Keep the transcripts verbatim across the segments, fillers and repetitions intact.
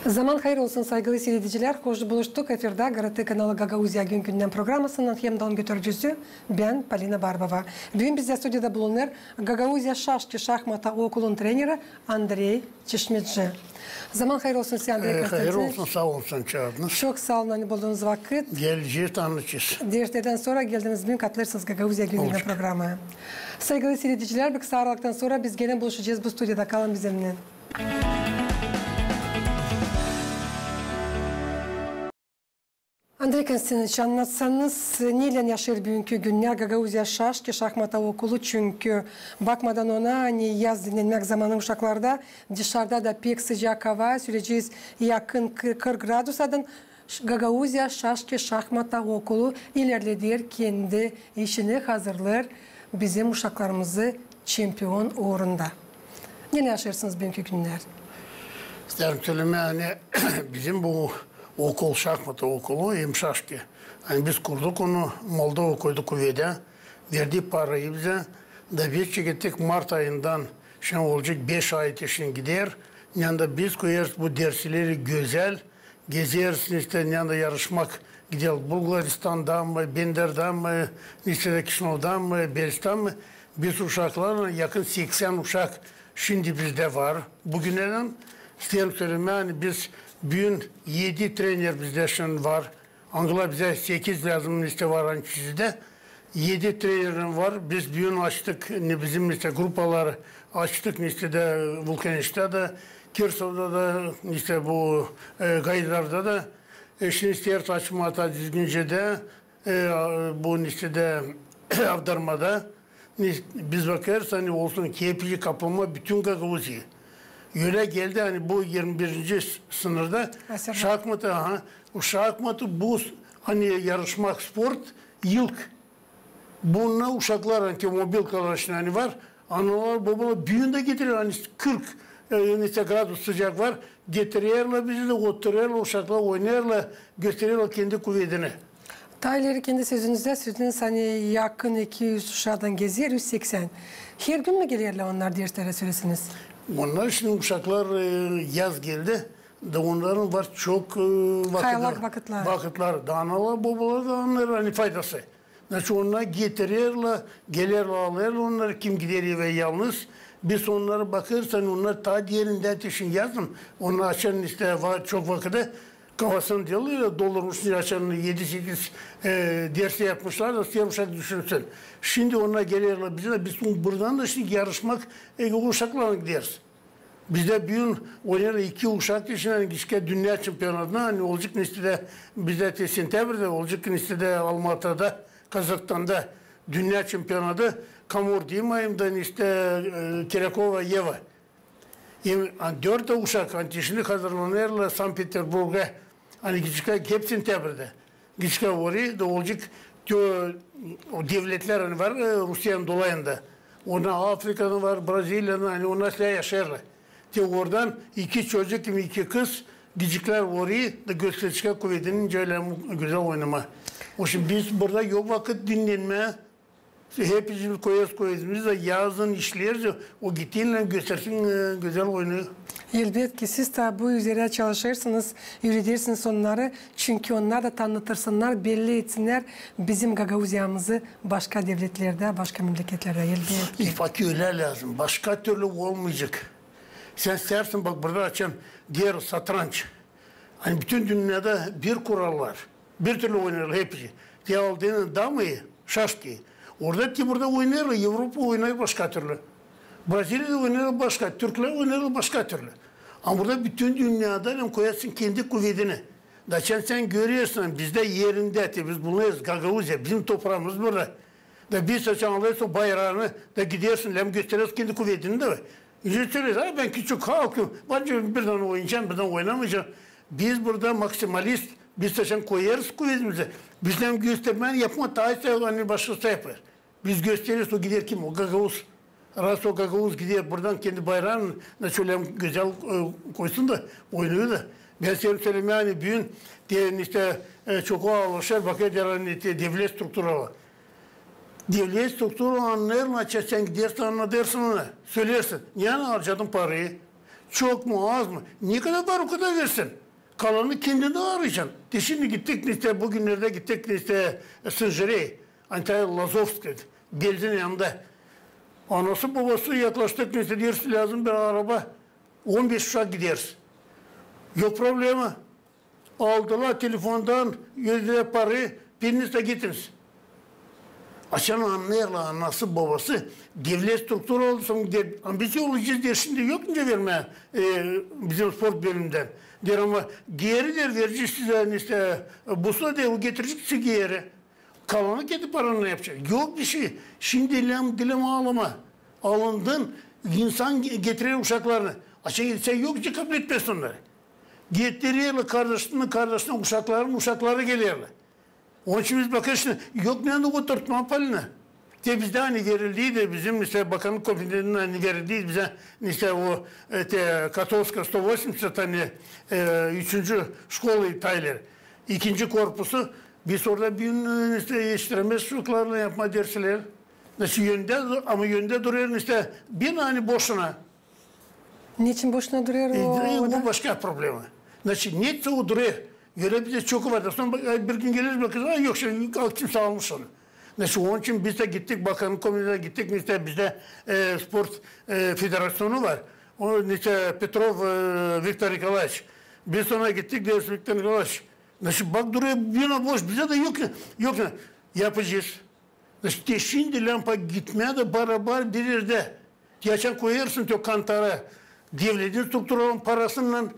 Zaman hayır olsun, saygılı siiredicilär. Hoş buluştuk. Efirdä GRT kanalı Gagauziya gün-gündän programasının hem dä onun götürücüsü bän, Polina Barbova. Büün bizdä studiyada bulunêr Gagauziya şaşki şahmata okulun treneri Andrey Çişmitçi. Zaman hayır olsun sizä, Andrey Konstantinoviç. Hayır olsun, saa olun, çaardınız. Çok saa olun, ani buldunuz vakıt. Gelecez, tanışacez. Derslerdän sora geldiniz, büün katılêrsınız Gagauziya gün-gündän programaya. Saygılı siiredicilär, bir kısa aralıktan sora biz genä buluşacez bu studiyada. Kalın bizimnän. Andrey Konstantinoviç, annatsanız, neylän yaşêêr büünkü günnär Gagauziya şaşki şahmata okulu? Çünkü bakmadan ona, ani yaz dinnenmäk zamanı uşaklarda, dışarda da pek sıcak ava, süürecez yakın kı-, kırk gradusadan, Ş-, Gagauziya şaşki şahmata okulu ilerleder kendi işini, hazırlêêr bizim uşaklarımızı çempion uurunda. Ne yaşêêrsınız büünkü günnär? İsteerim sölemää, ani bizim bu okul, şahmata okulu, hem şaşki. Ani biz kurduk onu, Moldova koydu kuvedä, verdi parayı bizä. Da biz çekettik mart ayından, şindi olacek beş ay, şindi gider. Yani da biz koyêrız bu dersleri gözäl, gezeriz, işte, neredä yarışmak, gider Bulgaristandan mı, Benderdan mı, işte, Kişinövdan mı, Berestän mı. Biz uşaklarlan, yakın seksän uşak şindi bizdä var. Büünädän, isteerim sölemää, ani biz büün edi trener bizdä şindi var. Angılar bizä sekiz lääzım, işte, var, ani çizidä. Edi trenerim var. Biz büün açtık, ne bizim, işte, grupaları açtık, işte, dä Vulkaneştä dä, Kirsovda da, işte, bu, e, Gaydarda da. E, şindi isteeriz açmaa taa düzgüncä dä, e, bu, işte, dä Avdarmada. Biz bakêrız, ani olsun ki hepsi kaplama bütün Gagauziyayı. Ölä geldi, ani bu irmi birinci s-, sınırda şahmatı, aha, o şahmatı bu, ani yarışmak sport ilk. Bunnar uşaklar, ani mobilkalar şindi, ani var, analar, bobalar büün dä getirer, ani kırk, e, neçä gradus sıcak var, getirerlär bizi dä, oturêrlar, uşaklar oynêêrlar, göstererlär kendi kuvedini. Taa ileri kendi sözünüzdä, sözünüz, ani yakın iki üz uşaadan gezer, üz seksän. Her gün mü gelerlär onnar derslerä, söleseniz? Onnar şindi uşaklar, e, yaz geldi, da onnarın var çok, e, vakıtları. Hayalak vakıtları. Vakıtları. Da analar, bobalar da annêêr, ani faydası. Znači, onnar getirerlär, gelerlär, alêrlar onnarı, kim gider evä yalnız. Biz onnara bakêrız, ani onnar taa derindä, te şindi yazın, onnar açan, işte, va-, çok vakıdı, kafasını diil, doldurmuş, açan edi-sekiz, e, dersi yapmışlar da, isteerim uşak düşünsün. Şindi onnar gelerlär bizä, biz buradan da şindi yarışmak, e, uşaklarlan gideriz. Bizdä büün oynêêr iki uşak için, ani gidecek dünnä çempionatına, ani olacek, işte, dä bizdä te sentябрьdä olacek, işte, dä Almatada, Kazahstanda dünnä çempionatı, komor diil mi, hem dä, işte, e, Kirakova Eva. Hem, ani dört dä uşak, ani şindi hazırlanêrlar Sankt-Peterburga, ani gidecek hep sentябрьdä. Gidecek orayı da olacek, te o devletlär, ani var, e, Rusiyanın dolayında. Onnar Afrikadan var, Braziliyadan, ani onnar islää yaşêêrlar. Te oradan iki çocuk, iki kız gideceklär orayı da gösterecek kuvedini, nicä lääzım gözäl oynamaa. O şindi biz burada yok vakıt dinnenmää. Hepimiz koyêrız kuvedimizi da yazın işleriz, o gitsin, göstersin, e, gözäl oyunu. Elbetki, siz taa bu üzerä çalışêrsınız, üüredersiniz onnarı, çünkü onnar da tanıtırsınnar, belli etsinnär bizim Gagauziyamızı başka devletlerdä, başka memleketlerdä, elbetki. İpaki ölä lääzım, başka türlü olmayacek. Sän isteersin, bak, burada açan deer satranç. Ani bütün dünnedä bir kurallar. Bir türlü oynêêrlar hepsi. Te aldın damayı, şaşkayı. Orada te burada oynêêrlar, Evropa oynêêr başka türlü. Braziliyada oynêêrlar başka, türklär oynêêrlar başka türlü. Ama burada bütün dünnedä hem koyarsın kendi kuvedini. Da sän, sän görersin, bizdä erindä te biz bulunêrız, Gagauziya, bizim topraamız burada. Da biz sän alêrsın bayraanı, da gidersin, hem gösteräsin kendi kuvedini dä. Gösteräsin, a, bän küçük halkım, bän birdän oynayacam, birdän oynamayacam. Biz burada maksimalist, biz sän koyêrız kuvedimizi. Biz hem göstermää, yapmaa taa iyä, ani başkası yapêr. Biz göstereriz, o gider kim, o gagauz. Раз o gagauz gider buradan kendi bayraanı, da şölä gözäl, e, koysun da, oynuyor da. Bän isteerim sölemää, ani büün te, işte, e, çok alışêr, bakêr, ani te devlet struktura var. Devlet struktura annêêr, açan sän gidersin, annadêrsın ona. Söleersin, nereyi harcadın parayı? Çok mu, az mı? Ne kadar var, o kadar versin. Kalanı kendin arayacan. Te şindi gittik, işte, büünlerdä gittik, işte, Sınjırey, ani Lazovskaya, Belzin yanında. Anası-bobası yaklaştık, işte, deeriz, lääzım bir araba, on beş uşak gideriz. Yok problema. Aldılar telefondan, verdilär parayı, birinizä gidiniz. Açan annêêrlar, anası-bobası, devlet struktura oldu, sora deer, a biz yollayacez, deer, şindi yok nicä vermää, e, bizim sport bölümündän. Deer, ama geeri, deer, verecez sizä, işte, bu sene, deer, o getirecek sizä geeri. Kalanı kendi parannan yapacek. Yok bişey. Şindi dilem, dilem alma. Alındın, insan ge-, getirer uşaklarını. Açan gitsä, yok nicä kabul etmez onnarı. Getirerlär kardaşını, kardaşını, uşaklarını, uşakları gelerlär. Onun için biz bakêrız, yok, ne oturtma, Polina. Te bizdä ani verildiydi, bizim, işte, bakanlık komitetinden ani verildiydi bizä, işte, o, e, te, Kotovskaya сто восемьдесят, ani, e, üçüncü şkola İtalya, ikinci korpusu, biz orada bir, e, işte, etiştiremez uşaklarlan yapma dersleri. Значит, önündä, ama önündä durêr, işte, bir ani boşuna. Neçin boşuna durêr o, e, o da? O başka problema. Значит, neçin o durêr? Ölä bizä çok var. Sora bak, bir gün geleriz, bakarız, a, yok, şindi kimsä almış onu. Значит, onun için biz dä gittik, bakanlık komitetinä gittik, işte, bizdä, e, sport, e, federaţiyonu var. O, işte, Petrov, e, Viktor Nikolaeviç. Biz ona gittik, deeriz, Viktor Nikolaeviç. Значит, bak, durêr bina boş, bizä dä yok, yok, yapacez. Значит, te şindi lääzım gitmää dä barabar bir erdä. Te açan koyêrsın te o kantora devletin strukturasının parasınnan,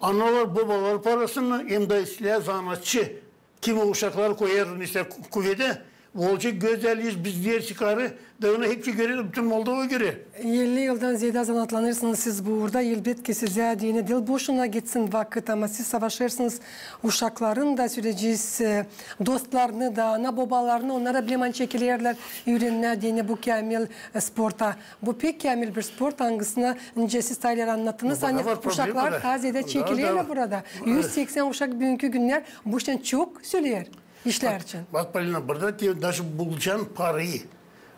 analar, bobalar parasınnan, hem dä islää zanaatçı, kim o uşakları koyêr, işte, ku-, kuvedä, olacek gözäl iş, biz deeriz, çıkarêr, da onu hepsi görer, bütün Moldova görer. Elli yıldan zeedä zanaatlanêrsınız siz bu uurda, elbetki, sizä deyni diil boşuna geçsin vakıt, ama siz savaşêrsınız uşakların da, söleyecez, e, dostlarını da, ana-bobalarını, onnar da bilä ani çekilerlär üürenmää deyni bu käämil, e, sporta. Bu pek käämil bir sport, angısına, nicä siz, Tayler, annattınız, ani uşaklar taa zeedä çekilerlär burada. Üz seksän uşak büünkü günnär bu iştän çok söleer. İşlär için. Bak, Polina, burada te, даже bulacan parayı,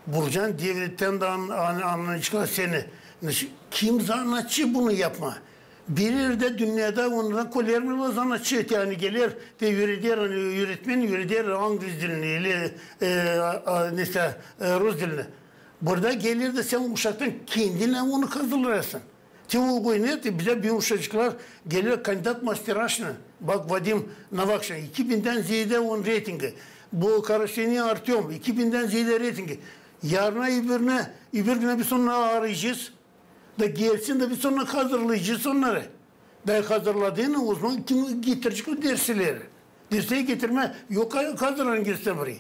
bulacan devlettän dä an-, an-, anlayaceklar seni. Kim zanaatçı bunu yapma? Bir erdä dünnedä ondan koyêrlar zanaatçı, te, ani geler, te, üüreder, ani üüretmen üüreder angliz dilini, ili, e, a, a, neysä, e, rus dilini. Burada geler dä sän uşaktan kendin onu hazırlêêrsın. Te o gün, te bizä bir uşacıklar geler kandidat masteraşnı. Bak, Vadim Novakşin, iki bindän zeedä onun reytingi. Bu Karaşini Artёm, iki bindän zeedä reytingi. Yarına, öbürünä, öbür günä biz onu arayacez. Da gelsin da biz onu hazırlayacez onnarı. Da hazırladın, o zaman kim getirecek o dersleri? Dersleri getirmää yok, hazırlanın, gelsin burayı.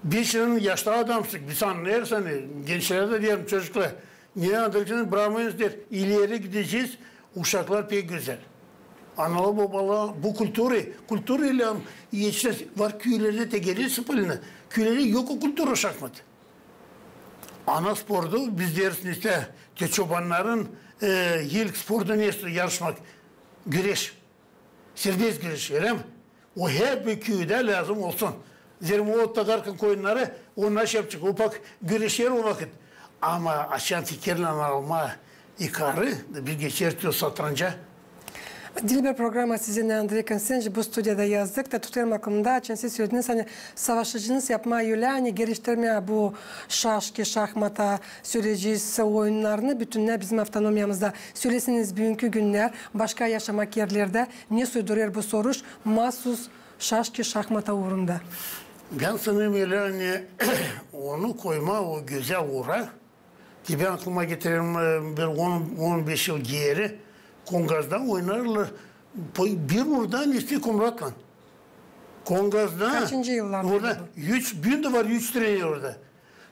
Biz şindi yaşlı adamsık, biz annêêrız, ani gençlerä dä deerim, çocuklar, ne andıracaksınız, bırakmayın, deer, ileri gidecez, uşaklar pek gözäl. Analar, bobalar, bu kultura, kultura ilä, işte, var küülerdä te gelersin, Polina, küülerdä yok o kultura şahmat. Ana sportu, biz deeriz, işte, te çobannarın, e, ilk sportu ne, yarışmak, güreş. Serbest güreş, ölä mi? O herbir küüdä lääzım olsun. Zerä o takarkan koyunnarı, onnar şey yapacek, upak güreşer o vakıt. Ama açan fikirlän alma yukarı, bir geçer te o satranca. Diil bir programa sizinnän, Andrey Konstantinoviç, bu studiyada yazdık da tutêrım aklımda, açan siz sölediniz, ani savaşacınız yapmaa ölä, ani geliştirmää bu şaşki, şahmata, söleyecez, oyunnarını bütünnä bizim avtonomiyamızda. Söleseniz, büünkü günnär başka yaşamak erlerdä ne soy durêr bu soruş, maasuz şaşki, şahmata uurunda? Bän sanêrım, ölä, ani onu koymaa o gözä uura, te bän aklıma getirerim, e, bir on, on beş yıl geeri Kongazda oynarlar. Bir uurda, neysä, Komratlan. Kongazda. Kaçıncı yıllarda? Orada üç, büün dä var üç trener orada.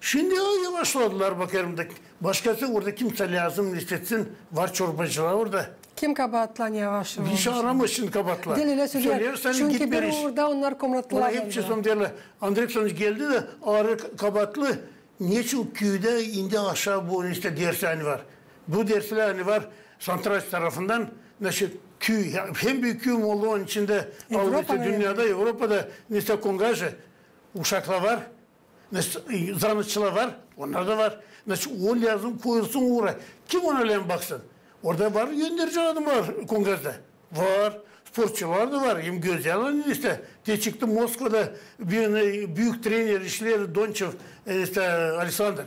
Şindi o yavaşladılar, bakêrım da. Başkası orada kimsä lääzım istesin, var çorbacılar orada. Kim kabaatlan yavaş? Hiç arama şindi kabaatlan. Diil, ölä söleyärsän, çünkü bir uurda onnar Komratlılar. Hepsi sora deerlär, Andrey Konstantinoviç geldi dä aarı kabaatlı. Neçin küüdä indi aşaa bu, neysä, dersler ani var. Bu dersler ani var Santraç tarafından, значит, küü, hem büük küü Moldovanın içindä, Avropa, dünnedä, Avropada, neysä, Kongajı, uşaklar var, neysä, zanaatçılar var, onnar da var. Значит, o lääzım koyulsun uura. Kim ona lääzım baksın? Orada var gönderecek adamnar kongresä. Var. Sportçular da var. Hem gözäl, ani işte. Te çıktı Moskvada bir, e, büük trener işleer Donçev, e, işte Aleksandr.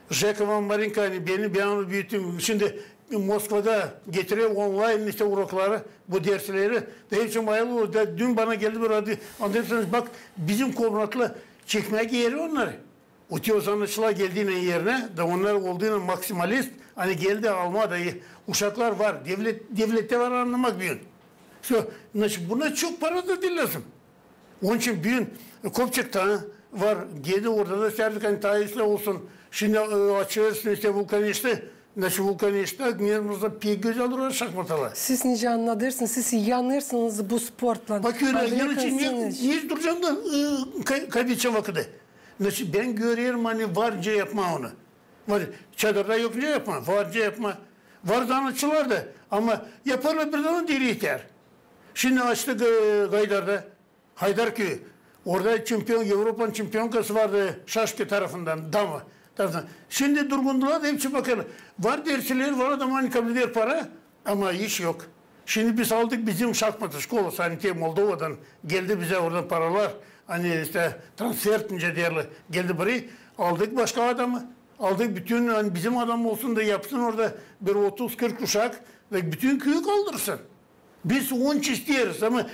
Jekova Marinka, ani beni, bän onu büüttüm. Şindi Moskvada getirer onlayn işte urokları, bu dersleri. Da hepsi bayıldı. Da dün bana geldi bir adı. Andrey Aleksantroviç, bak, bizim komratla çekmää gereer onnarı. O te o zanaatçılar geldiynän erinä, da onnar olduynnan maksimalist, ani geldi almaa da, e, uşaklar var, devlet, devlette var annamak büün. Всё, значит, buna çok para da diil lääzım. Onun için büün, e, Kopçakta var, gene orada da serdik, ani taa islää olsun. Şindi, e, açêrsın işte Vulkaneştä, значит, Vulkaneştä, ne, pek gözäl durêr şahmatalar. Siz nicä annadêrsınız, siz yanêrsınız bu sportlan. Bak ölä, yanêrsın, ne, ne duracam da, e, ka-, kaybedecäm vakıdı. Значит, bän görerim, ani var nicä yapmaa onu. Var, çadırda yok nicä yapmaa, var nicä yapmaa. Var zanaatçılar da, ama yaparlar bir zaman, diil, yeter. Şindi açtık, e, Gaydarda, Haydarköy. Orada çempion, Evropanın çempionkası vardı şaşki tarafından, dama tarafından. Şindi durgundular da hepsi bakêrlar. Var dersleri, var, adam ani kableder para. Ama iş yok. Şindi biz aldık bizim şahmatı şkolası, ani te Moldovadan geldi bizä oradan paralar, ani işte transfert nicä deerlär, geldi burayı, aldık başka adamı, aldık bütün, ani bizim adam olsun da yapsın orada bir otuz kırk uşak, da bütün küüyü kaldırsın. Biz onun için isteeriz, ama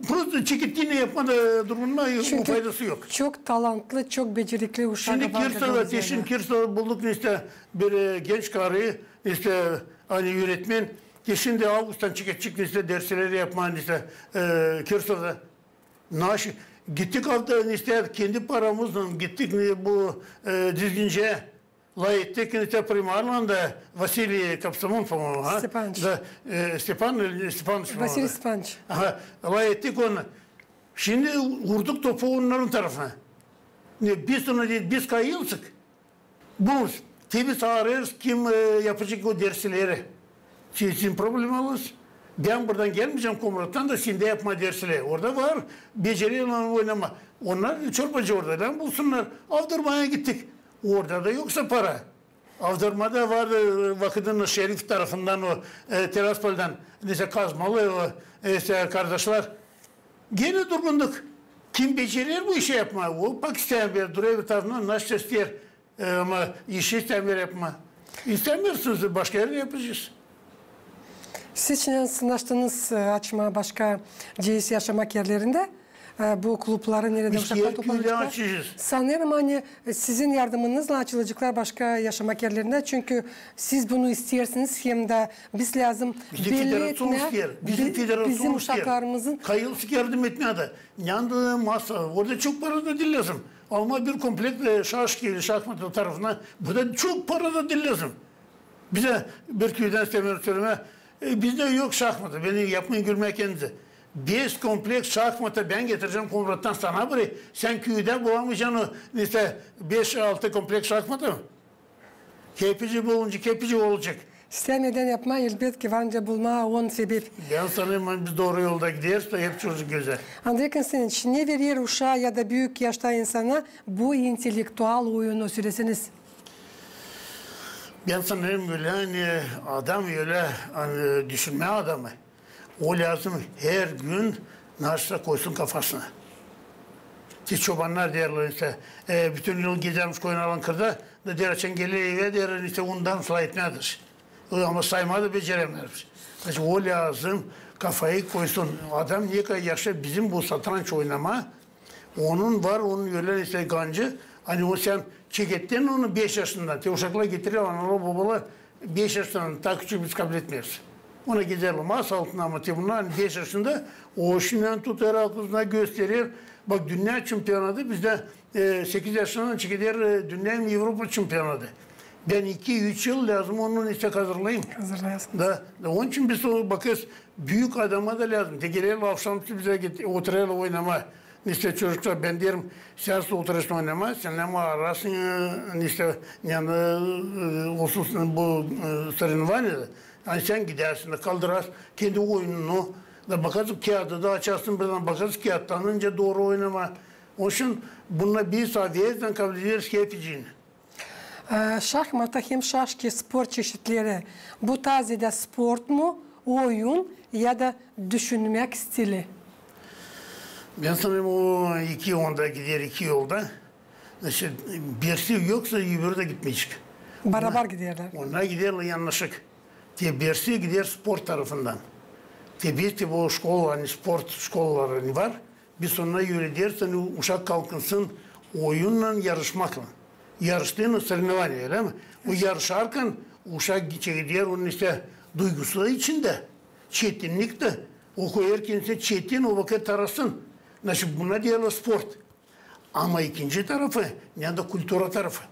просто çekettiynän yapmaa da durgunmaa, o faydası yok. Çünkü çok talantlı, çok becerikli uşak var. Şindi Kirsovda, te şindi Kirsovda bulduk işte bir, e, genç karı, işte, ani üüretmen, te şindi avgusttan çeketecek işte dersleri yapmaa işte, e, Kirsovda. Naşı, gittik alta işte kendi paramızlan, gittik, ne, bu, e, Dizgincä, lafettik işte primarlan da, Vasiliy Kapsamon, по-моему, ha? Stepanoviç. Da, e, Stepan, e, Stepanoviç, по-моему. Vasiliy Stepanoviç. Aha, lafettik onunnan. Şindi vurduk topu onnarın tarafına. Ne, biz ona dedik, biz kayılsık. Bu, te biz arêêrız, kim, e, yapacek o dersleri. Sizin problemalarınız. Bän buradan gelmeyecäm, Komrattan da sendä yapmaa dersleri. Orada var, becererlär oynamaa. Onnar çorbacı orada, lääzım bulsunnar. Avdırmaya gittik. Orada da yoksa para. Avdırma da vardı, e, vakıdında şerif tarafından o, e, Tiraspoldan, neysä, Kazmalı o, e, işte, kardaşlar. Gene durgunduk. Kim becerer bu işi yapmaa? O bak isteer, bir durêr bir tarafından, naşı isteer. E, ama işi istämeer yapmaa. İstämeersiniz, başka erdä yapacez. Siz şindi sınaştınız, e, açmaa başka ceis yaşamak erlerindä, e, bu klubları, neredä uşaklar toplanaceklar. Biz hep küüdä açacez. Sanêrım, ani, e, sizin yardımınızlan açılaceklar başka yaşamak erlerindä. Çünkü siz bunu isteersiniz, hem dä biz lääzım belli etmää bizim uşaklarımızın. Kayılsın yardım etmää dä. Yandı masa, orada çok para da diil lääzım. Almaa bir komplekt, e, şaşki, şahmatı tarafına, bu da çok para da diil lääzım. Bizä bir küüdän isteerim sölemää, e, bizdä yok şahmatı, beni yapmayın gülmää kendinizi. Beş komplekt şahmatı bän getirecäm Komrattan sana burayı, sän küüdä bulamayacan o, neysä, beş-altı komplekt şahmatı. Kepici bulunca kepici olacek. İstämedän yapmaa, elbetki, var nicä bulmaa on sebep. Bän sanêrım, ani biz dooru yolda gideriz da hep çok gözäl. Andrey Konstantinoviç, ne verer uşaa ya da büük yaşta insana bu intellektual oyunu, söläseniz? Bän sanêrım, ölä, ani adam ölä, ani düşünmää adamı. O lääzım her gün naşsa koysun kafasına. Te çobannar deerlär işte, e, bütün yıl gezermiş koyunlarlan kırda, da deer, açan geler evä, deer, işte, undan sılay etmää. E, ama saymaa da becerämeermiş. Значит, o lääzım kafayı koysun. Adam ne kadar yaşa bizim bu satranç oynamaa, onun var, onun ölä işte gancı, ani o sän çekettin onu beş yaşından. Te uşaklar getirer, analar, bobalar, beş yaşından taa küçük biz kabletmeeriz. Ona gider masa altına, ama te bunnar, ani beş yaşında, o şindän tutar alkısına, gösterer. Bak, dünnä çempionatı bizdä, e, sekiz yaşından çıkıveren, e, dünnä hem Evropa çempionatı. Bän iki-üç yıl lääzım onu işte hazırlayım. Hazırlayasın. Da, da onun için biz o, bakêrız, büük adama da lääzım. Te gelerlär avşamüstü bizä get-, oturêrlar oynamaa. İştä çocuklar, bän deerim, sän oturêrsın oynamaa, sän ama arasın, e, iştä, yani, e, olsun bu, e, соревнования da. Yani sän gidersin da kaldırêrsın kendi oyununu da, bakarsın, kiyatı da açarsın, birdan bakarsın, kiyattan önce dooru oynamaa. Onun için bunnar biz avezden kablederiz hepsini. E, şahmata hem şaşki sport çeşitleri, bu taa zeedä sport mu, oyun ya da düşünmäk stili? Bän sanêrım, o iki onda gider, iki yolda. Значит, birisi yoksa, öbürü dä gitmeyecek. Barabar giderlär. Onnar giderlär yanaşık. Te birisi gider sport tarafından. Te biz te bu şkola, ani sport şkolaları var, biz onnar üürederiz, ani uşak kalkınsın oyunnan, yarışmaklan. Yarıştıynan, соревнования, ölä mi? O yarışarkan uşak çekeder, onun işte duygusu içindä, çetinnik tä, o koyêr kendisini çetin, o vakıt tarasın. Значит, buna deerlär sport. Ama ikinci tarafı, neredä kultura tarafı.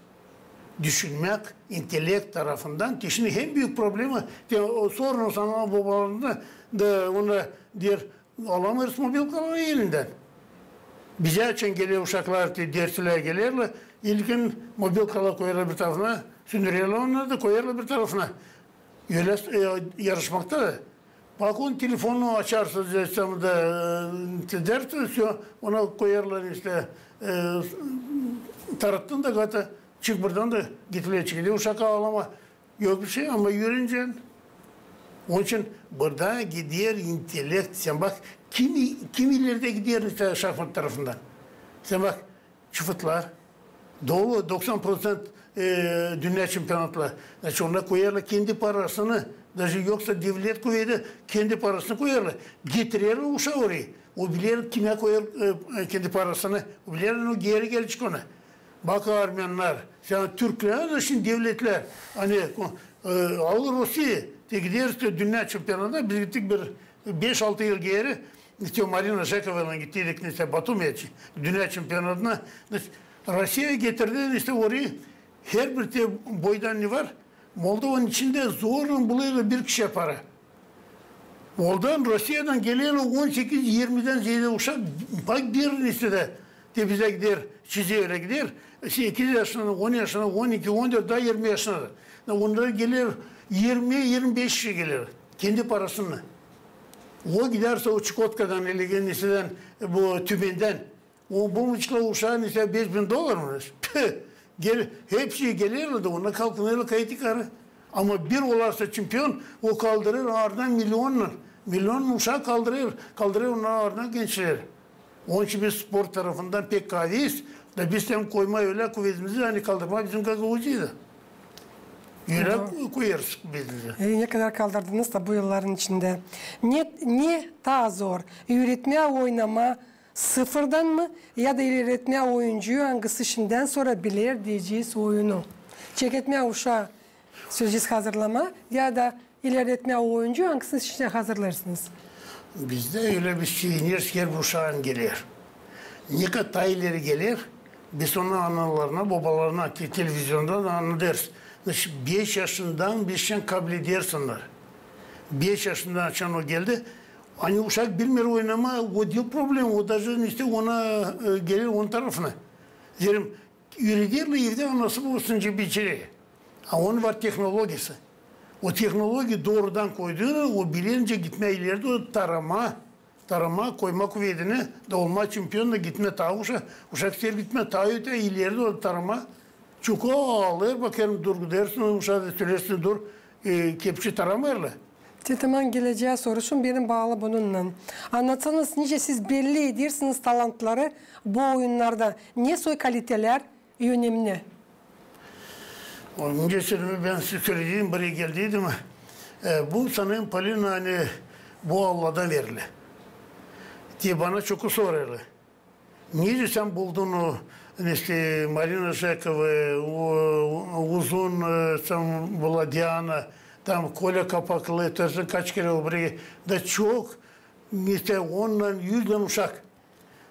Düşünmäk, intellekt tarafından. Te şindi en büük problema, te o sorun ana-bobalarına da, ona deer, alamêêrız mobilkaları elindän. Bizä açan geler uşaklar, te derslää gelerlär, ilkin mobilkaları koyêrlar bir tarafına, sündürerlär onnarı da koyêrlar bir tarafına. Ölä, e, yarışmakta da. Bak, onun telefonunu açarsın, sen da, e, te dersin, всё, ona koyêrlar işte, e, tarattın da, gata, çık buradan da, git ölä çık. Uşak ağlama, yok bir şey, ama üürenecän. Onun için burada gider intellekt. Sen bak, kim, kim ilerdä gider işte şahmat tarafından. Sen bak, çıfıtlar, dolu, doksan proţent, e, dünnä çempionatları. Значит, onnar koyêrlar kendi parasını, даже yoksa devlet kuvedi, kendi parasını koyêrlar. Getirerlär uşaa orayı. O biler, kimä koyêr, e, e, kendi parasını, o biler, o geeri gelecek ona. Bak, armännar, sen türklär da şindi devletlär, ani, e, alêr Rusiya, te gider işte dünnä çempionatına, biz gittik bir beş-altı yıl geeri, işte Marina Jekovaylan gittiydik, işte Batumiyä, dünnä çempionatına. Rusiya getirdi işte orayı, herbir te boydan ne var, Moldovanın içindä zorlan bulêrlar bir kişiyä para. Oradan, Rusiyadan gelerlär on sekiz-irmidän zeedä uşak, bak, bir nesilä te bizä gider, çizer ölä gider. Sekiz yaşına, on yaşına, on iki, on dört, taa irmi yaşına da. Onnar geler, irmi, irmi beş kişi geler. Kendi parasını. O gider sä o Çukotkadan, ili nesilän, bu Tümendän. O bulmuşlar uşaa nesilän beş bin dolar mı? Tüh! Gel, hepsi gelerlär da, onnar kalkınêrlar kayıt-yukarı. Ama bir olarsa çempion, o kaldırêr aardan milyonnan. Milyonnan uşaa kaldırêr, kaldırêr onnar aardan gençleri. Onun için biz sport tarafından pek kaaviyiz, da biz hem koymaa ölä kuvedimizi, ani kaldırmaa bizim Gagauziya da. Ölä koyêrız kuvedimizi. E, ne kadar kaldırdınız da bu yılların içindä. Ne, ne taa zor? Üüretmää oynamaa sıfırdan mı, ya da ilerletmää oyuncuyu, angısı şindän sora biler deyecez oyunu? Çeketmää uşaa, sölecez, hazırlamaa, ya da ilerletmää oyuncuyu, angısını şindän hazırlêêrsınız? Bizdä ölä bir şey, neredä ki, herbir uşak geler. Ne kadar ileri geler, biz onu analarına, bobalarına te-, televiziondan da annadêrız. Значит, beş yaşından bizçän kabul edersin onnarı. Beş yaşından açan o geldi, ani uşak bilmeer oynamaa, o diil problema, o даже, işte, ona, e, geler onun tarafına. Deerim, üürederlär evdä, anası babasınca becerer. A onun var tehnologiyası. O tehnologiya doorudan koyduuna, o biler nicä gitmää ilerdä, o taramaa, taramaa, koymaa kuvedini, da olmaa çempion, da gitmää taa uşak, uşak isteer gitmää taa öteyä, ilerdä, o taramaa. Çünkü o alêr, bakêr, dur, dersin, uşaa da söleersin, dur, e, kepçi taramêêrlar. Te taman gelecää soruşum benim baalı bununnan. Annatsanız, nicä siz belli edersiniz talantları bu oyunnarda? Ne soy kalitelär önemni? Onun için bän sizä sölediydim, buraya geldiydim. E, bu, sanêrım, Polina, ani bu Alladan verili. Diye bana çoku sorêrlar. Nicä sän buldun o, işte, Marina Jekova, o, o uzun, e, sän, Vladyana, tam Kolä Kapaklı, te sän kaç kerä o buraya, da çok, işte, onnan, üzlän uşak.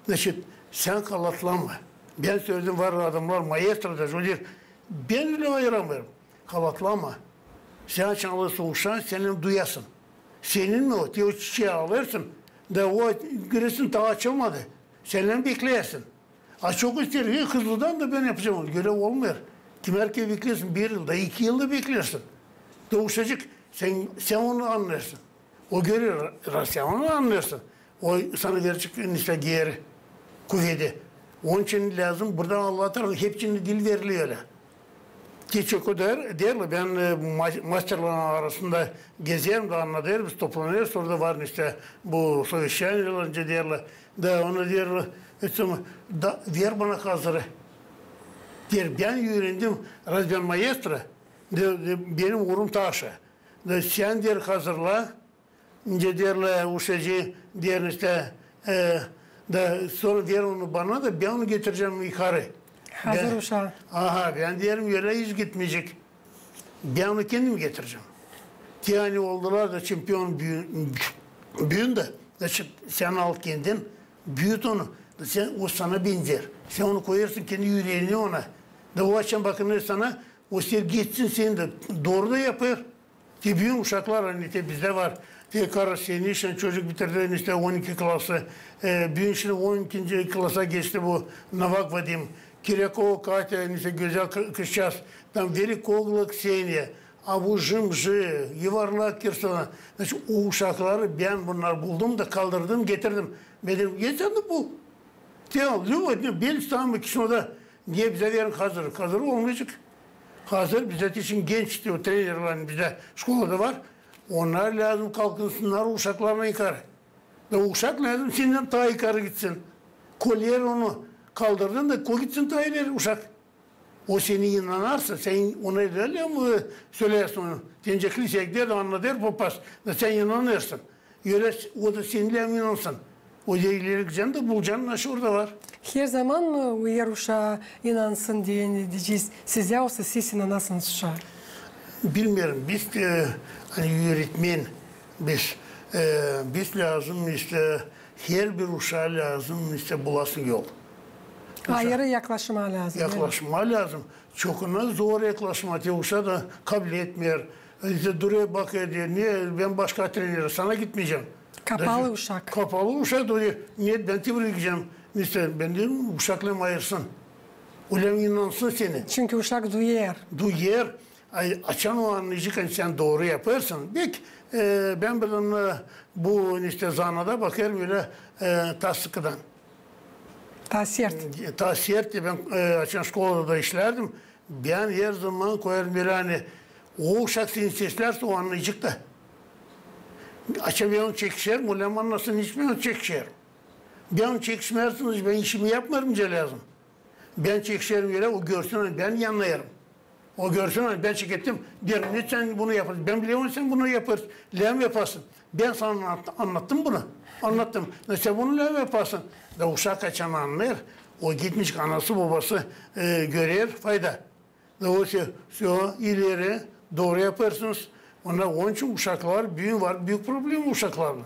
Значит, sän kalatlama. Bän söledim, var adamnar, maestro da, o deer, bän ölä ayıramêêrım. Kalatlama. Sän açan alêrsın uşaa, sän duyasın. Senin mi o? Te o çiçeyi alêrsın, da o, göresin, taa açılmadı. Sän bekleyäsin. A çok isteer, e, hızlıdan da bän yapacam onu. Ölä olmêêr. Kimär kerä bekleersin bir yıl da, iki yıl da bekleersin. Da uşacık, sän, sän onu annêêrsın. O görer, ra-, sän onu annêêrsın. O sana verecek, neredä ki, geeri kuvedi. Onun için lääzım burada Allahtan hepsini diil verili ölä. Te çok o der, derlär, bän, e, ma-, masterların arasında gezerim da annadêrım, biz toplanêrız, orada var işte bu совещаниелär, nicä derlär. Da ona derlär, e, da ver bana hazırı. Der, bän üürendim, раз bän maestro, de, de, benim uurum taa aşaa. Da sän, der, hazırla, nicä derlär, uşacıı, deerim işte, e, da sora ver onu bana da bän onu getirecäm yukarı. Hazır uşaa. Aha, bän deerim, ölä hiç gitmeyecek. Bän onu kendim getirecäm. Te ani oldular da çempion büün, büün dä, значит, sän al kendin, büüt onu. Da sän, o sana benzer. Sän onu koyarsın kendi üreeninnän ona. Da o açan bakınêr sana, o isteer geçsin seni dä. Dooru da yapêr. Te büün uşaklar, ani te bizdä var, te Kara Senişin, çocuk bitirdi, işte, on iki klası, e, büün şindi on ikinci klasa geçti bu Novak Vadim, Kirякova Katya, işte, gözäl kı-, kızçaaz, tam Velikoglu Kseniya, a bu Jımjı, Yuvarlak Kirsana. Значит, o uşakları bän bunnarı buldum da kaldırdım, getirdim. Bän dedim, gel sän dä bul. Te al, любой, ne, bän isteerim, ikisini dä. Nicä bizä verin hazır? Hazır olmayacek. Hazır bizä için genç, işte, o trenerlär bizdä şkolada var. Onnar lääzım kalkınsınnar uşaklarına yukarı. Da uşak lääzım sendän taa yukarı gitsin. Koler onu kaldırdın da koy gitsin taa ileri uşak. O seni inanarsa, sän ona ileri mi söleersin onu? Te nicä klisä gider da annadêr popas, da sän inanêrsın. Ölä o da seni lääzım inansın. O da ileri gidecän da bulacan, nasıl orada var. Her zaman mı eer uşaa inansın deyni deyecez, sizä olsa, siz inanasınız uşaa? Bilmeerim, biz, e, ani üüretmän, biz, e, biz lääzım, işte, herbir uşaa lääzım, işte, bulasın yol. Ayırı yaklaşmaa lääzım, değil mi? Yaklaşmaa lääzım. Çokuna zor yaklaşmaa, te uşaa da kabletmeer. İşte durêr, bakêr, deer, ne, bän başka trener, sana gitmeyecäm. Kapalı uşak. Kapalı uşak, da deer, ne, bän te burayı gidecäm. İşte bän deerim, uşak lääzım ayırsın. O lääzım inansın seni. Çünkü uşak duyêr. Duyêr. Ay, açan o annayacek, ani sän dooru yapêrsın. Bek, e, bän bir dä bu, işte, zanaata bakêrım ölä, e, taa sıkıdan. Taa sert. E, taa sert. Bän, e, açan şkolada da işlärdim, bän her zaman koyêrdım ölä, ani o uşak seni seslärsä, o annayacek da. Açan bän onu çekişerim, o lääzım annasın, hiç bän onu çekişerim. Bän onu çekişmärsin, bän işimi yapmêêrım nicä lääzım. Bän çekişerim ölä, o görsün, ani bän yanêrım. O görsün, ani bän çekettim, deerim, ne sän bunu yapêrsın? Bän bilerim, sän bunu yapêrsın. Lääzım yapasın. Bän sana annat-, annattım bunu. Annattım. Ne sän bunu lääzım yapasın. Da uşak açan annêêr, o gitmiş, anası, bobası, e, görer fayda. Da o şey, всё, ileri, dooru yapêrsınız. Onnar, onun için uşaklar, büün var büük problema uşaklarlan.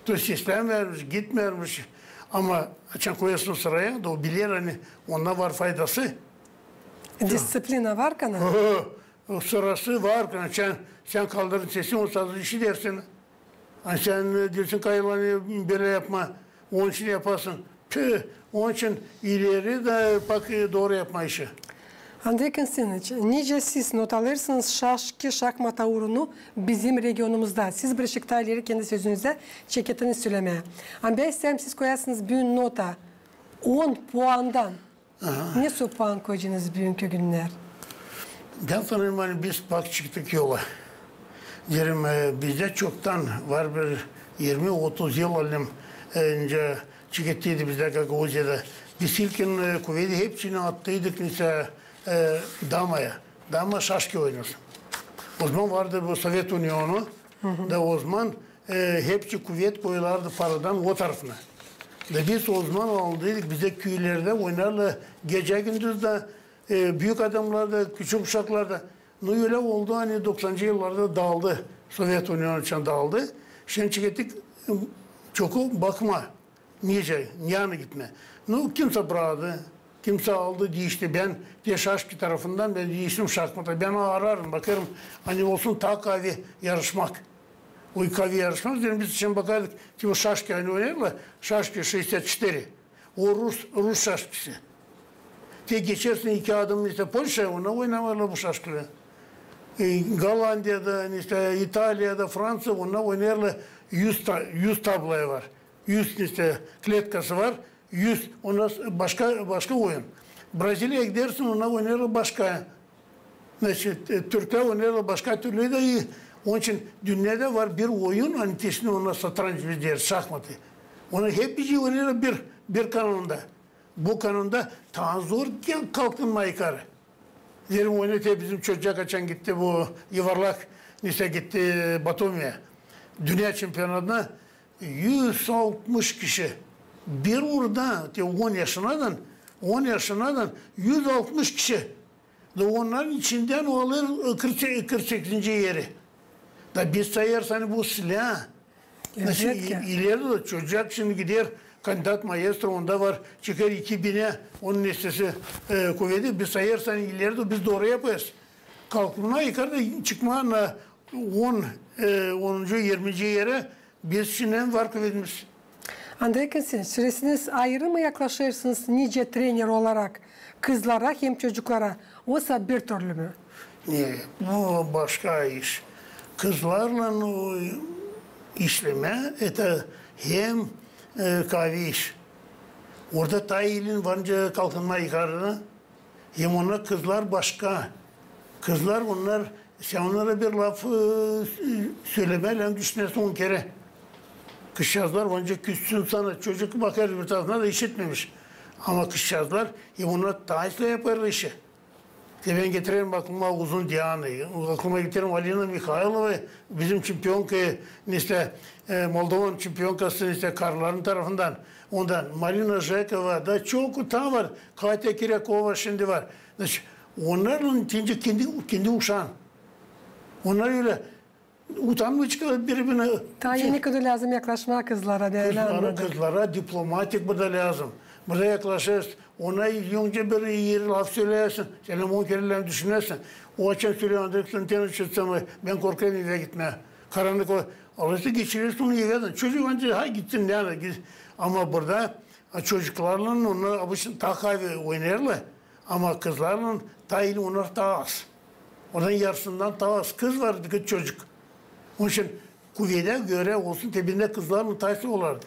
То есть seslämeermiş, gitmeermiş. Ama açan koyêrsın sıraya, da o biler, ani onda var faydası. Disţiplina var kana? O sırası var kana. Sän, sän kaldırdın sesini, o sazı işidersin. Ani sän, e, deersin, kaylan, e, bölä yapma, onun için yapasın. Tüü, onun için ileri da bak, e, dooru yapma işi. Andrey Konstantinoviç, nicä siz notalêrsınız şaşki, şahmata uurunu bizim regionumuzda? Siz bir şık taa ileri kendi sözünüzdä çekettiniz sölemää. Ama bän isteerim, siz koyasınız büün nota on puandan. Aha. Nesoy puan koyacınız büünkü günnär? Bän sanêrım, ani biz bak çıktık yola. Deerim, e, bizdä çoktan var bir irmi-otuz yıl, alim, e, nicä çekettiydi bizdä Gagauziyada. Biz ilkin, e, kuveti hepsini attıydık, mesela, e, damaya. Dama şaşki oynasın. O zaman vardı bu Sovet Unionu. Da o zaman, e, hepsi kuvet koyulardı paradan o tarafına. Da biz o zaman aldıydık, bizdä küülerdä oynarlar gecä-gündüz dä, e, büük adamnar da, küçük uşaklar da. Nu, ölä oldu, ani doksancı yıllarda daaldı, Sovet Unionu için daaldı. Şindi çekettik, e, çoku bakma. Nicä, ne yana gitmää. Nu, kimsä braktı, kimsä aldı, diişti. Bän te şaşki tarafından, bän diiştim şahmata. Bän ararım, bakêrım, ani olsun taa kavi yarışmak. O kavi yarışmak, deerim, biz şindi bakardık, te o şaşki, ani oynêêrlar, şaşki şeestdesät çetiri. O rus, rus şaşkisi. Te geçersin iki adım, işte, Polşaya, onda oynêêrlar bu şaşkilän. E, Gollandiyada, işte, İtaliyada, Franţiyada, onda oynêêrlar, üz ta-, üz tablaya var. Üz, işte, kletkası var, üz, onda başka, başka oyun. Braziliyaya gidersin, onda oynêêrlar başka. Значит, e, türklär oynêêrlar başka türlü dä. Onun için dünnedä var bir oyun, ani kesin ona satranç biz deeriz, şahmatı. Onu hep bir şey oynêêrlar bir, bir kanalında. Bu kanalında taa zor kalkınmaa yukarı. Deerim, oynêêr bizim çocuk açan gitti bu yuvarlak, neysä gitti Batumiya. Dünnä çempionatına üz altmış kişi. Bir uurda, te on yaşınnadan, on yaşınnadan üz altmış kişi. Da onnarın içindän o alêr, e, kırk, kırk sekizinci eri. Da biz sayêrız, ani bu silää. Elbetki. İleerdä dä çocuk şindi gider, kandidat maestro, onda var, çıkêr iki binä, onun nestesi, e, kuveti, biz sayêrız, ani ileerdä biz dooru yapêrız. Kalkınmaa yukarı da çıkmaa na on, e, onuncu, irminci erä, biz şindän var kuvetimiz. Andrey Konstantinoviç, söleseniz, ayırı mı yaklaşêrsınız nicä trener olarak kızlara hem çocuklara, osa bir türlü mü? Ne, bu başka iş. Kızlarlan o işlemää, это hem, e, kavi iş. Orada taa ilin var nicä kalkınmaa yukarı, hem onnar kızlar başka. Kızlar onnar, sän onnara bir laf, e, sölemää lääzım, düşünersin on kerä. Kızçaazlar var nicä küssün sana, çocuk bakêr bir tarafına da işitmemiş. Ama kızçaazlar, hem onnar taa islää yapêrlar işi. Te bän getirerim aklıma Uzun Dianayı, aklıma getirerim Alina Mihaylova, bizim çempionka, neysä, e, Moldovan çempionkası, neysä, karıların tarafından. Ondan Marina Jekova, da çok taa var, Katya Kirakova şindi var. Значит, onnarlan kendi, kendi, kendi uşaan. Onnar ölä utanmêêr çıkêrlar biri-birinä. Taa ne kadar lääzım yaklaşmaa kızlara, deerlär. Kızlara, kızlara diplomatik burada lääzım. Burada yaklaşêrsın, ona öncä bir iri laf söleyersin, sän on kerä lääzım düşünersin. O açan söleer, Andrey Konstantinoviç, bän korkêrım evä gitmää. Karannık o, alêrsın, geçirersin onu evä dä. Çocuk ancak, hay gitsin, neredä git. Ama burada, a, çocuklarlan onnar обычно taa kavi oynêêrlar. Ama kızlarlan taa ilin onnar taa az. Ondan yarısından taa az kız var, kız çocuk. Onun için kuvetä görä olsun, te bendä kızlarlan taa islää olardı.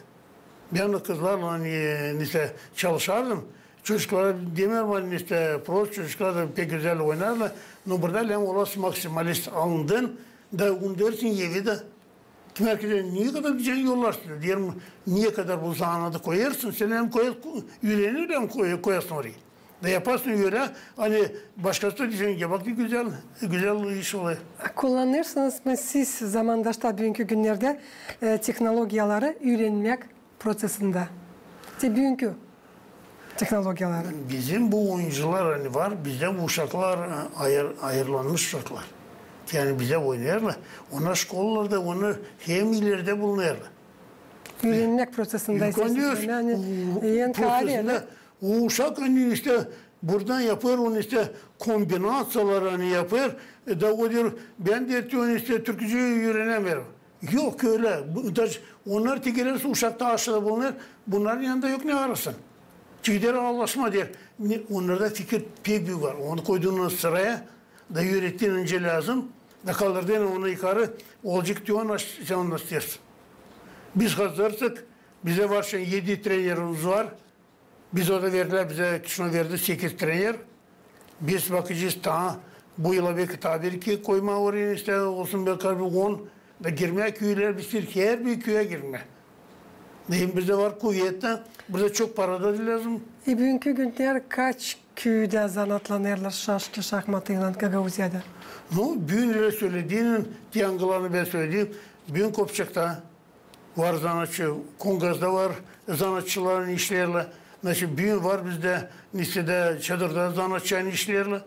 Bän dä kızlarlan, e, neysä, çalışardım. Çocuklara demeerim, ani neysä, prost çocuklar da pek gözäl oynarlar. No burada lääzım olasın maksimalist, alındın da unudêrsın evi dä. Kim herkezi ne kadar gözäl yollarsın. Deerim, ne kadar bu zanaatı koyêrsın, sän hem koy, üürenir hem koy, koyêrsın orayı. Da yaparsın ölä, ani başkası da diyecek, ya bak ne gözäl, gözäl iş olêr. Kullanêrsınız mı siz zamandaşta, büünkü günnerdä, e, tehnologiyaları üürenmäk prosesindä? Te büünkü tehnologiyaları. Bizim bu oyuncular ani var, bizdä bu uşaklar, e, ayır-, ayırlanmış uşaklar. Yani bizdä oynêêrlar. Onnar şkolalarda, onnar hem ilerdä bulunêrlar. Üürenmäk prosesindä. Yok, ise siz, yani, prosesindä o uşak, ani işte buradan yapêr, onu işte kombinaţiyalar, ani yapêr, e, da o deer, bän deer, onu işte türkçä üürenemeerim. Yok ölä. Bu, da, onnar te gelersin, uşak taa aşaada bulunêr, bunnarın yanında yok ne arasın. Çıkêr ağlaşmaa deer. Ne, onnarda fikir pek büük var. Onu koyduun sıraya, da üürettiin nicä lääzım, da kaldırdıın onu yukarı, olacek te onu, sän onu isteersin. Biz hazırsak, bizdä var şindi edi trenerimiz var. Biz orada verdilär, bizä Kişinöv verdi sekiz trener. Biz bakacez taa, bu yıla belki taa bir-iki koymaa oraya, işte, olsun belki bir on. Da girmää küülerä, biz isteeriz herbir küüyä girmää. Deyim, bizdä var kuvet tä, burada çok para da lääzım. E, büünkü günner kaç küüdä zanaatlanêrlar şaşki, şahmatıylan Gagauziyada? Nu, büün ölä söledim, te angılarını bän söledim, büün Kopçakta var zanaatçı, Kongazda var zanaatçılar işleerlär. Значит, büün var bizdä, neysä dä, Çadırda zanaatçı işleerlär.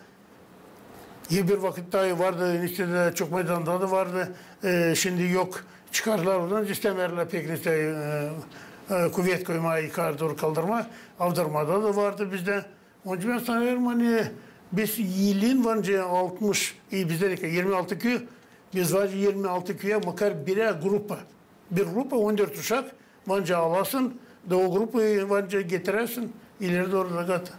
E, bir vakıtta vardı, neysä dä, Çokmeydanda da vardı. E, şindi yok, çıkardılar oradan, istämeerlär pek, neysä, e, e, kuvet koymaa, yukarı dooru kaldırmaa. Avdarmada da vardı bizdä. Onun için bän sanêrım, ani biz ilin var nicä altmış, e, bizdä ne kadar, irmi altı küü, biz var nicä irmi altı küüyä makar birär grupa. Bir grupa, on dört uşak, var nicä alasın, da o grupayı var nicä getirersin ileri dooru da gata.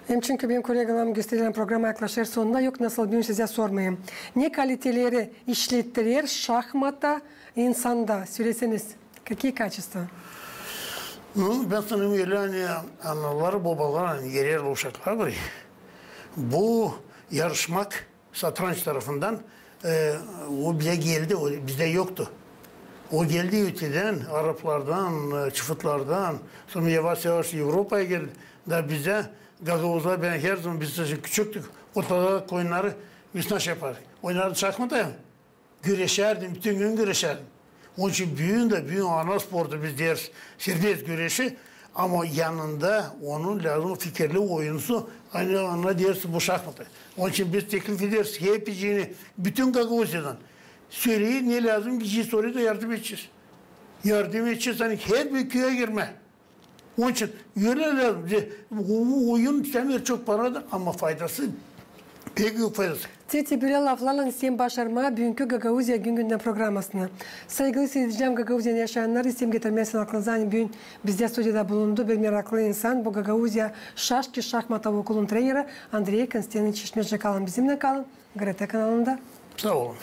Hem çünkü benim kollegalarım gösterilän programa yaklaşêr sonuna, yok nasıl büün sizä sormayım. Ne kaliteleri işlettirer şahmata insanda, söleseniz? Какие качества? Nu, bän sanêrım, ölä, ani analar, bobalar, ani gerer uşaklar burayı. Bu yarışmak, satranç tarafından, e, o bizä geldi, o bizdä yoktu. O geldi ötedän, araplardan, e, çıfıtlardan, sora yavaş-yavaş Evropaya geldi. Da bizä, gagauzlar, bän herzaman, biz küçüktük, ortadakı oyunnarı biz nasıl yapardık? Oynardık şahmata, güreşärdim, bütün gün güreşärdim. Onun için büün dä, büün ana sportu biz deeriz serbest güreşi, ama yanında onun lääzım fikirli oyunusu, ani ona deeriz bu şahmatı. Onun için biz teklif ederiz hepsini, bütün Gagauziyadan. Söleyin, ne lääzım, biz orada yardım edecez. Yardım edecez, ani herbir küüyä girmää. Onun için ölä lääzım. Bizdä bu oyun istämeer çok para da, ama faydası, pek büük faydası. Te-, te bölä laflarlan isteerim başarmaa büünkü Gagauziya gün-gündän programasını. Saygılı siiredicilär, Gagauziyanı yaşayannarı, isteerim getirmää sizin aklınıza, ani büün bizdä studiyada bulundu bir meraklı insan, bu Gagauziya şaşki, şahmata okulun treneri Andrey Konstantinoviç Şmeja. Kalın bizimnän, kalın GRT kanalında. Saa olun.